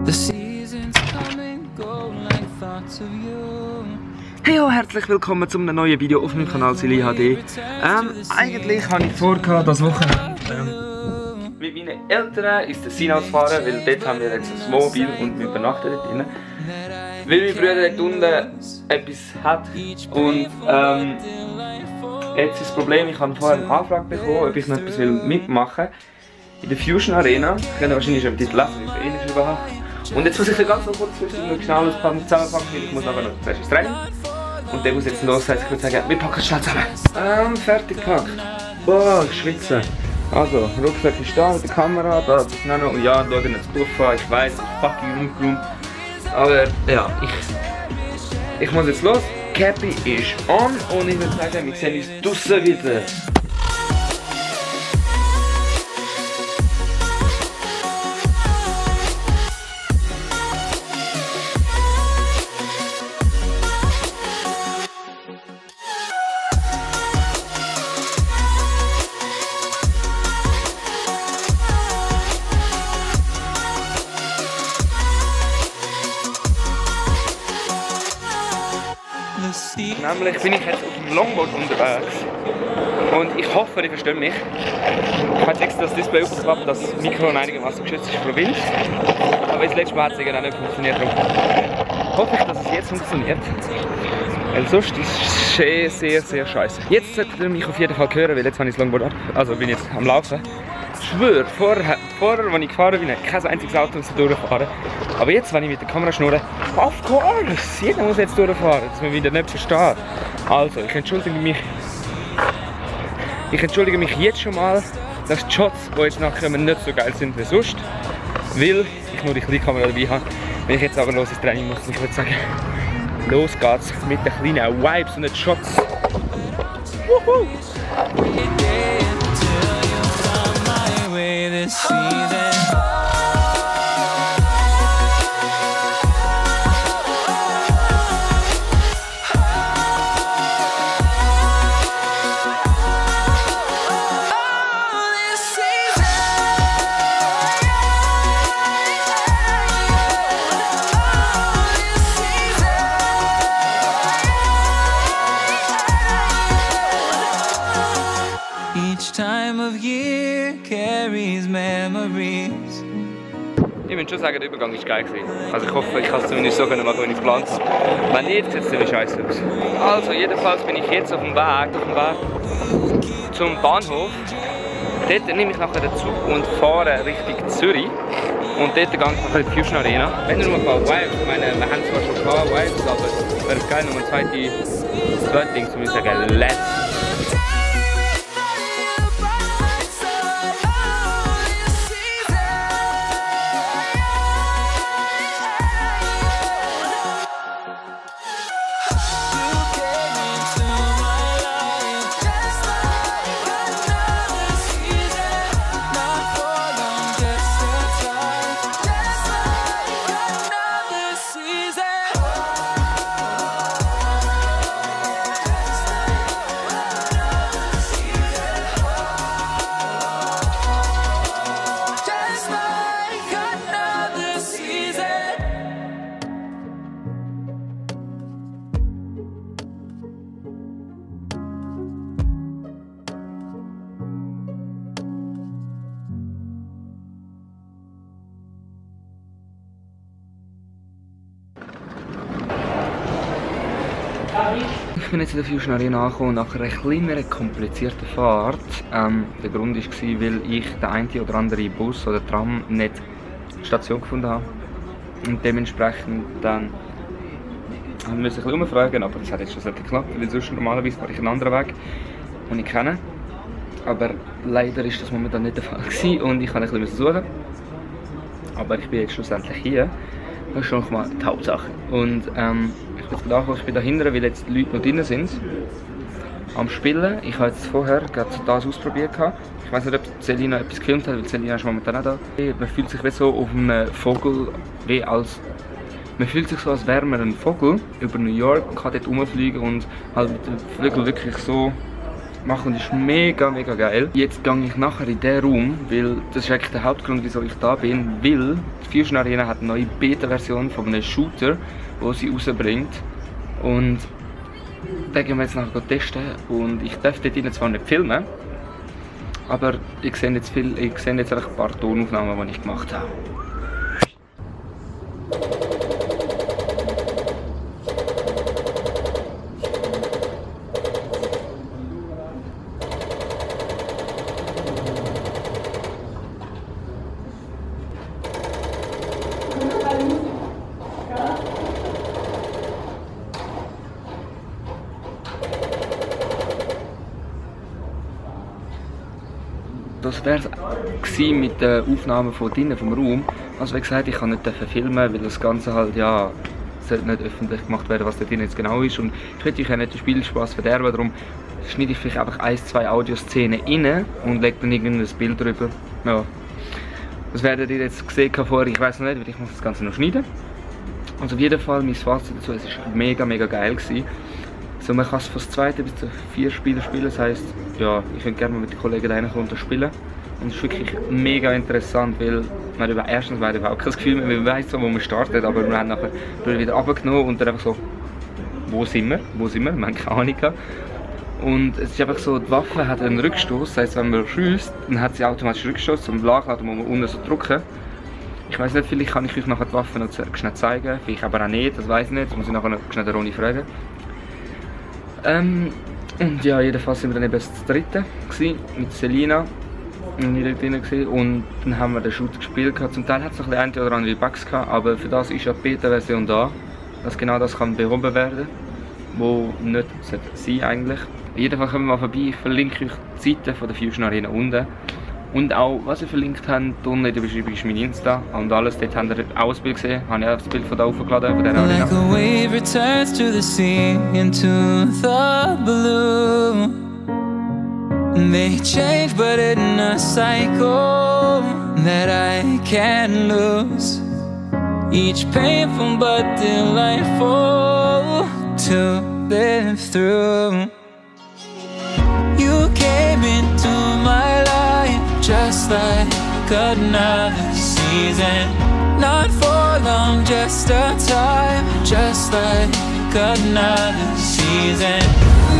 Hey ho, herzlich willkommen zu einem neuen Video auf meinem Kanal Silly HD. Eigentlich habe ich vor, das Wochenende mit meinen Eltern ins Tessin ausfahren, weil dort haben wir jetzt ein Wohnmobil und wir übernachten dort drin. Weil mein Bruder dort unten etwas hat und jetzt ist das Problem, ich habe vorher eine Anfrage bekommen, ob ich noch etwas mitmachen will. In der Fusion Arena, ich kann wahrscheinlich schon den Titel lesen, wie ich ähnlich überhaupt. Und jetzt muss ich ganz kurz noch schnell alles zusammenpacken, weil ich muss nachher noch zuerst ins Training. Und der muss jetzt los, heißt, ich würde sagen, wir packen es schnell zusammen. Fertig gepackt. Boah, ich schwitze. Also, Rucksack ist da mit der Kamera, da ist es noch. Und ja, schau nicht zu fahren, ich weiß, es ist fucking ungeräumt. Aber ja, ich muss jetzt los. Cappy ist on und ich würde sagen, wir sehen uns draussen wieder. Nämlich bin ich jetzt auf dem Longboard unterwegs und ich hoffe, ihr versteht mich. Ich habe jetzt extra das Display aufgeklappt, dass das Mikro einigermaßen geschützt ist vor Wind. Aber das letzte Mal hat es auch nicht funktioniert. Darum hoffe ich, dass es jetzt funktioniert. Weil sonst ist es sehr scheiße. Jetzt solltet ihr mich auf jeden Fall hören, weil jetzt habe ich das Longboard ab. Also bin jetzt am Laufen. Ich schwöre, vorher, als ich gefahren bin, kein einziges Auto muss durchfahren. Aber jetzt, wenn ich mit der Kamera schnurre, of course, jeder muss jetzt durchfahren, dass man wieder nicht versteht. Also, ich entschuldige mich jetzt schon mal, dass die Shots, die jetzt nachher nicht so geil sind wie sonst, weil ich nur die kleine Kamera dabei habe. Wenn ich jetzt aber los ins Training muss, ich würde sagen, los geht's mit den kleinen Vibes und den Shots. Woohoo! Ich würde schon sagen, der Übergang war geil. Also ich hoffe, ich kann es zumindest so machen, wie ich geplant habe. Wenn nicht, sieht es ziemlich scheiße aus. Also jedenfalls bin ich jetzt auf dem Weg zum Bahnhof. Dort nehme ich nachher den Zug und fahre Richtung Zürich. Und dort gehe ich nachher in die Fusion Arena. Wenn ihr noch ein paar Vibes, ich meine, wir haben zwar schon ein paar Vibes, aber es wäre geil, noch ein zweites Ding zu mir sagen, let's. Ich bin jetzt in der Fusion Arena angekommen nach einer kleineren, komplizierten Fahrt. Der Grund war, weil ich den einen oder anderen Bus oder Tram nicht Station gefunden habe. Und dementsprechend dann musste ich ein bisschen umfragen, aber das hat jetzt schon geklappt, weil sonst normalerweise fahre ich einen anderen Weg, den ich kenne. Aber leider ist das momentan nicht der Fall gewesen und ich musste ein bisschen suchen. Aber ich bin jetzt schlussendlich hier. Das ist schon mal die Hauptsache. Und ich bin jetzt angekommen, ich bin da hinten, weil jetzt die Leute noch drin sind. Am Spielen. Ich habe jetzt vorher gerade das ausprobiert. Ich weiß nicht, ob Selina etwas gefilmt hat, weil Selina ist momentan auch da. Man fühlt sich wie so auf einem Vogel, man fühlt sich so, als wäre man ein Vogel über New York und kann dort rumfliegen und halt mit dem Flügel wirklich so machen und ist mega, mega geil. Jetzt gehe ich nachher in den Raum, weil das ist eigentlich der Hauptgrund, wieso ich da bin, weil die Fusion Arena hat eine neue Beta-Version von einem Shooter, den sie rausbringt. Und den gehen wir jetzt nachher testen und ich darf dort drinnen zwar nicht filmen, aber ich sehe jetzt ein paar Tonaufnahmen, die ich gemacht habe. Das wäre es mit den Aufnahmen von drinnen vom Raum. Also wie gesagt, ich kann nicht filmen, weil das Ganze halt, ja, sollte nicht öffentlich gemacht werden, was da drin jetzt genau ist. Und ich will euch ja nicht den Spielspaß verderben, darum schneide ich vielleicht einfach 1-2 Audioszenen rein und lege dann irgendein Bild drüber. Ja. Das werdet ihr jetzt gesehen vorher, ich weiß noch nicht, weil ich muss das Ganze noch schneiden. Also auf jeden Fall, mein Fazit dazu, es war mega, mega geil gewesen. So, man kann es von 2. bis zu 4 Spieler spielen, das heisst, ja, ich könnte gerne mal mit den Kollegen reinkommen und spielen. Und es ist wirklich mega interessant, weil man erstens überhaupt kein Gefühl mehr, man weiss so, wo man startet, aber wir haben nachher wieder runtergenommen und dann einfach so, wo sind wir, wir haben keine Ahnung gehabt. Und es ist einfach so, die Waffe hat einen Rückstoß, das heisst, wenn man schießt, dann hat sie automatisch Rückstoß zum Nachladen, muss man unten so drücken. Ich weiß nicht, vielleicht kann ich euch nachher die Waffe noch schnell zeigen, vielleicht aber auch nicht, das weiß ich nicht, das muss ich nachher noch schnell den Ronny fragen. Und ja, jedenfalls sind wir dann eben das dritte gewesen, mit Selina und dann haben wir den Shooter gespielt. Zum Teil hat es noch ein oder andere Bugs gehabt, aber für das ist ja die Beta-Version da, dass genau das kann behoben werden, wo nicht sein eigentlich. Jedenfalls kommen wir mal vorbei, ich verlinke euch die Seite von der Fusion Arena unten. Und auch, was ihr verlinkt habt, unten in der Beschreibung ist mein Insta und alles. Dort habt ihr auch ein Bild gesehen, habe ich auch das Bild von da aufgeladen, von der Arena. Like a wave returns to the sea, into the blue. They change but in a cycle that I can't lose. Each painful but delightful to live through. You came into my life just like another season. Not for long, just a time, just like another season.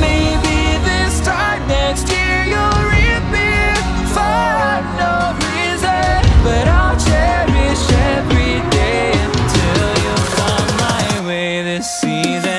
Maybe this time next year you'll reappear for no reason, but I'll cherish every day until you come my way this season.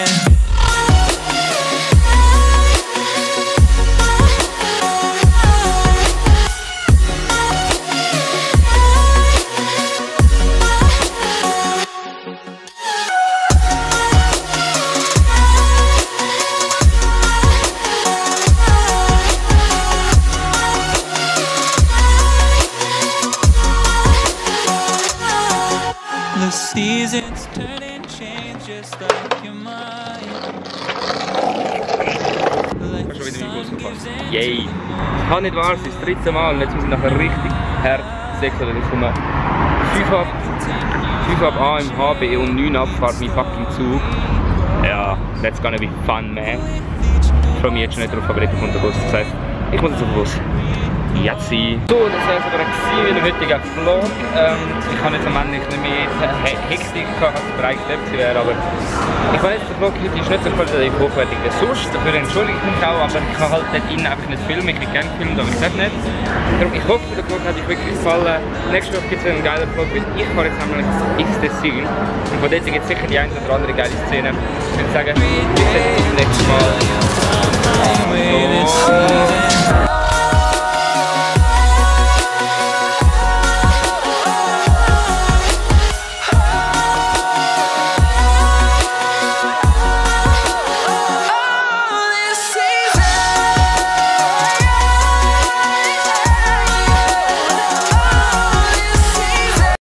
The seasons turn and change just like your mind. Like the sun gives in. Yay! Das kann nicht wahr sein, das dritte Mal und jetzt muss ich nachher richtig hart säckeln. Ich komme 5 ab A im HB und 9 ab fährt mein fucking Zug. Ja, that's gonna be fun, man. Ich freue mich jetzt schon nicht drauf, aber jetzt kommt der Bus. Das heisst, ich muss jetzt auf den Bus. Jetzt. So, das war es aber mit dem heutigen Vlog. Ich habe jetzt am Ende nicht mehr Hektik gehabt, als bereits gewesen wäre, aber ich weiß, der Vlog heute ist nicht so qualitativ hochwertig wie sonst, dafür entschuldige ich mich auch, aber ich kann halt dort innen einfach nicht filmen, ich hätte gerne gefilmt, aber ich kann nicht. Darum, ich hoffe, der Vlog hat euch wirklich gefallen. Nächste Woche gibt es einen geilen Vlog, weil ich fahre jetzt nämlich ins Tessin und von dort gibt es sicher die eine oder andere geile Szene. Ich würde sagen, bis zum nächsten Mal.